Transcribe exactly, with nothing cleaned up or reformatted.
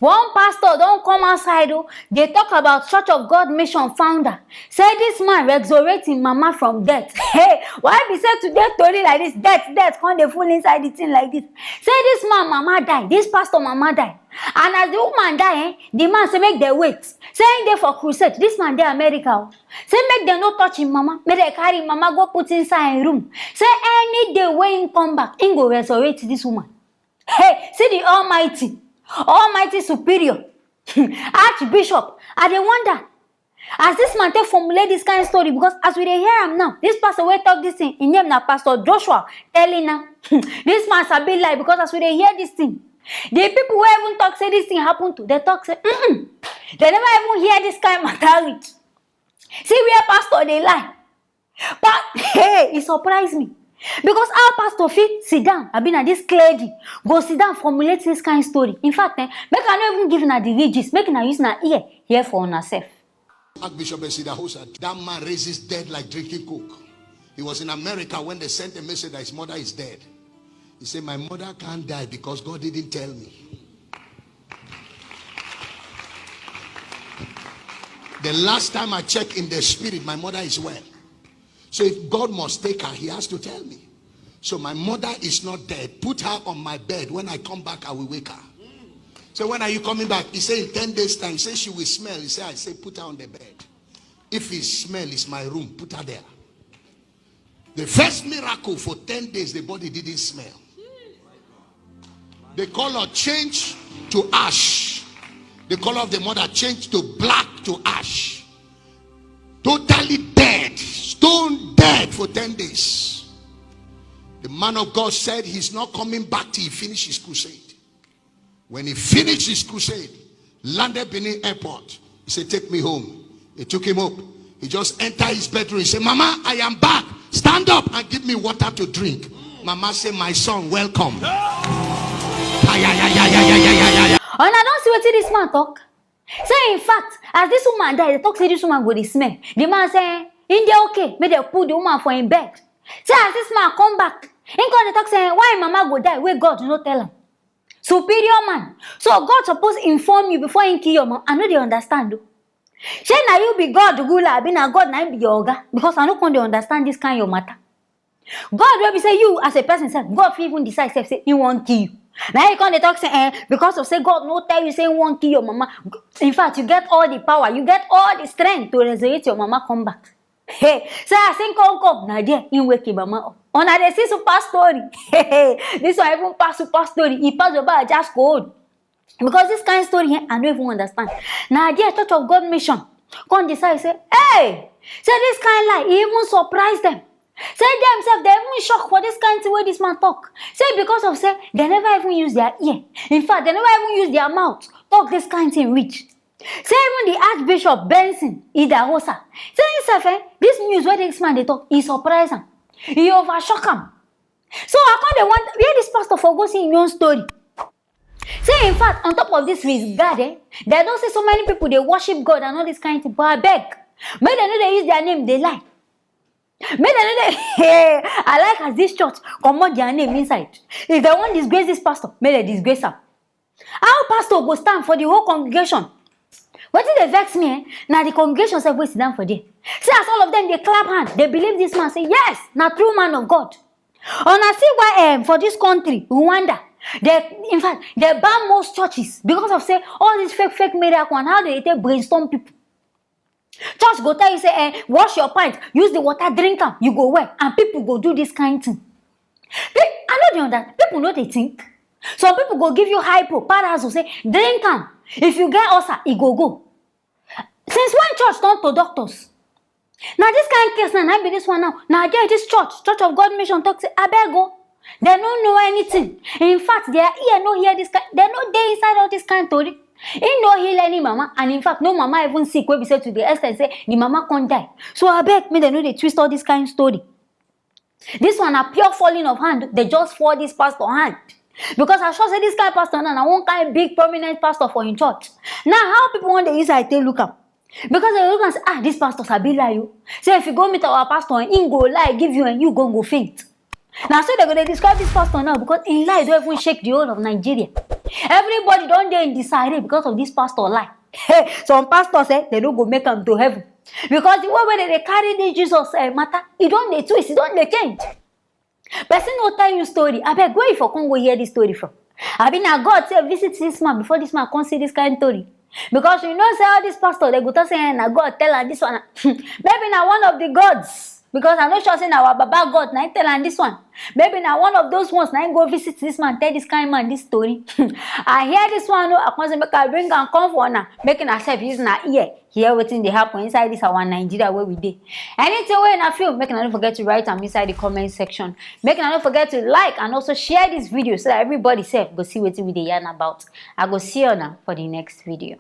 One pastor don come outside o, dey talk about Church of God Mission founder. Say this man resurrect him mama from death. Hey, why be say today tori like this, death, death come dey full inside the thing like this. Say this man mama die, this pastor mama die. And as the woman die, eh, the man say make dem wait. Say him dey for crusade, this man dey America o. Say make dem no touch him mama, make dem carry him mama go put inside him room. Say any day wey him come back, him go resurrect this woman. Hey, see the Almighty, Almighty Superior, Archbishop. I dey wonder as this man take formulate this kind story, because as we dey hear am now, this pastor wey talk this thing, him name na Pastor Joshua Telina. This man sabi lie, because as we dey hear this thing, the people wey even talk say this thing happen to, dem talk say, mm-mm, dem never even hear this kind matter reach. See where pastor dey lie. Pa, hey, e surprise me, because how pastor fit sit down, abi na this clergy go sit down formulate this kind story? In fact, eh, make I no even give una the ridges, make una use una ear hear for una sef. Archbishop Esidah Hosa, that man raises dead like drinking coke. He was in America when they sent a message that his mother is dead. He said, my mother can't die because God didn't tell me. The last time I checked in the spirit, my mother is well. So if God must take her, he has to tell me. So my mother is not dead. Put her on my bed. When I come back, I will wake her. So when are you coming back? He said, in ten days' time. He said, she will smell. He said, I say, put her on the bed. If he smell, it's my room. Put her there. The first miracle, for ten days, the body didn't smell. The color changed to ash. The color of the mother changed to black to ash. Totally dead, stone dead for ten days. The man of God said he's not coming back till he finishes his crusade. When he finished his crusade, landed Benin Airport, he said, take me home. They took him up. He just entered his bedroom. He said, mama, I am back. Stand up and give me water to drink. Mama said, my son, welcome. Una don see wetin this man talk? Say in fact, as this woman die, dem talk say this woman go dey smell. The man say him dey okay, make dem put the woman for him bed. Say as this man come back, him come dey talk say why him mama go die wey God no tell am. Superior man. So God suppose inform you before him kill your mama. I no dey understand o. Shey na you be God ruler, abi na God na him be your oga? Because I no come dey understand this kind your matter. God wey be say you as a person sef, God fit even decide sef say he wan kill you. Na you come dey talk say eh, because of say God no tell you say he wan kill your mama. In fact, you get all the power, you get all the strength to resurrect your mama come back. Hey, say as him come come, na there him wake him mama up. Una dey see super story. This one even pass super story. E pass Baba Ajasco own. Because this kind story here, I no even understand. Na there Church of God Mission come decide say, hey, say this kind lie, e even surprise them. Say dem sef, dem even shock for this kind thing wey this man talk. Say because of say dem never even use their ear. In fact, dem never even use their mouth talk this kind thing reach. Say even the Archbishop Benson Idahosa, say himself, eh, this news wey this man dey talk, e surprise am, e overshock am. So I come dey wonder where this pastor for go see him own story. Say in fact, on top of this with God, eh, dem don see so many people dey worship God and all this kind thing, but abeg, make dem no dey use their name dey lie. Make dem no dey, hey, I like as this church comot their name inside. If dem wan disgrace this pastor, make dem disgrace am. How pastor go stand for the whole congregation? Wetin dey vex me, eh, na the congregation sef wey sit down for there. See as all of them dey clap hand, dey believe this man say yes, na true man of God. Una see why, um, for this country, Rwanda, they, in fact, they ban most churches because of say all this fake fake miracle and how they take brainstorm people. Church go tell you say, eh, wash your pant, use the water, drink am, you go well, and people go do this kind thing. Pe- I no dey understand. People no dey think. Some people go give you hypo, parazo, say drink am. If you get ulcer, e go go. Since when church turn to doctors? Na this kind case na, na be this one now. Na there this church, Church of God Mission, talk say abeg o, dem no know anything. In fact, their ear no hear this kind. Dem no dey inside all this kind tori. He no heal any mama, and in fact, no mama even sick wey be say to the extent say the mama come die. So abeg, make dem no dey twist all this kind story. This one na pure falling of hand. They just fall this pastor hand. Because I sure say this kind pastor now na one kind big prominent pastor for him church. Now how people wan dey use eye take look am? Because they look am say, ah, this pastor sabi lie o. Say if you go meet our pastor, him go lie give you and you go go faint. Na so dem go dey describe this pastor now, because im lie don even shake the whole of Nigeria. Everybody don dey in disarray because of this pastor lie. Some pastors, eh, dem no go make am to heaven, because the way wey dem dey carry this Jesus, eh, matter, e don dey twist, e don dey change. Person no tell you story, abeg, where you for come go hear this story from? Abi na God say visit this man before this man come see this kind story? Because you know say all this pastor, dem go talk say, eh, na God tell am this one. Maybe na one of the gods, because I no sure say na our baba God na him tell am this one. Maybe na one of those ones na him go visit this man, tell this kind man this story. I hear this one o, I come say make I bring am come for una, make una sef use una ear hear wetin dey happen inside this our Nigeria wey we dey. Anything wey una feel, make una no forget to write am inside the comment section. Make una no forget to like and also share this video so that everybody sef go see wetin we dey yarn about. I go see una for the next video.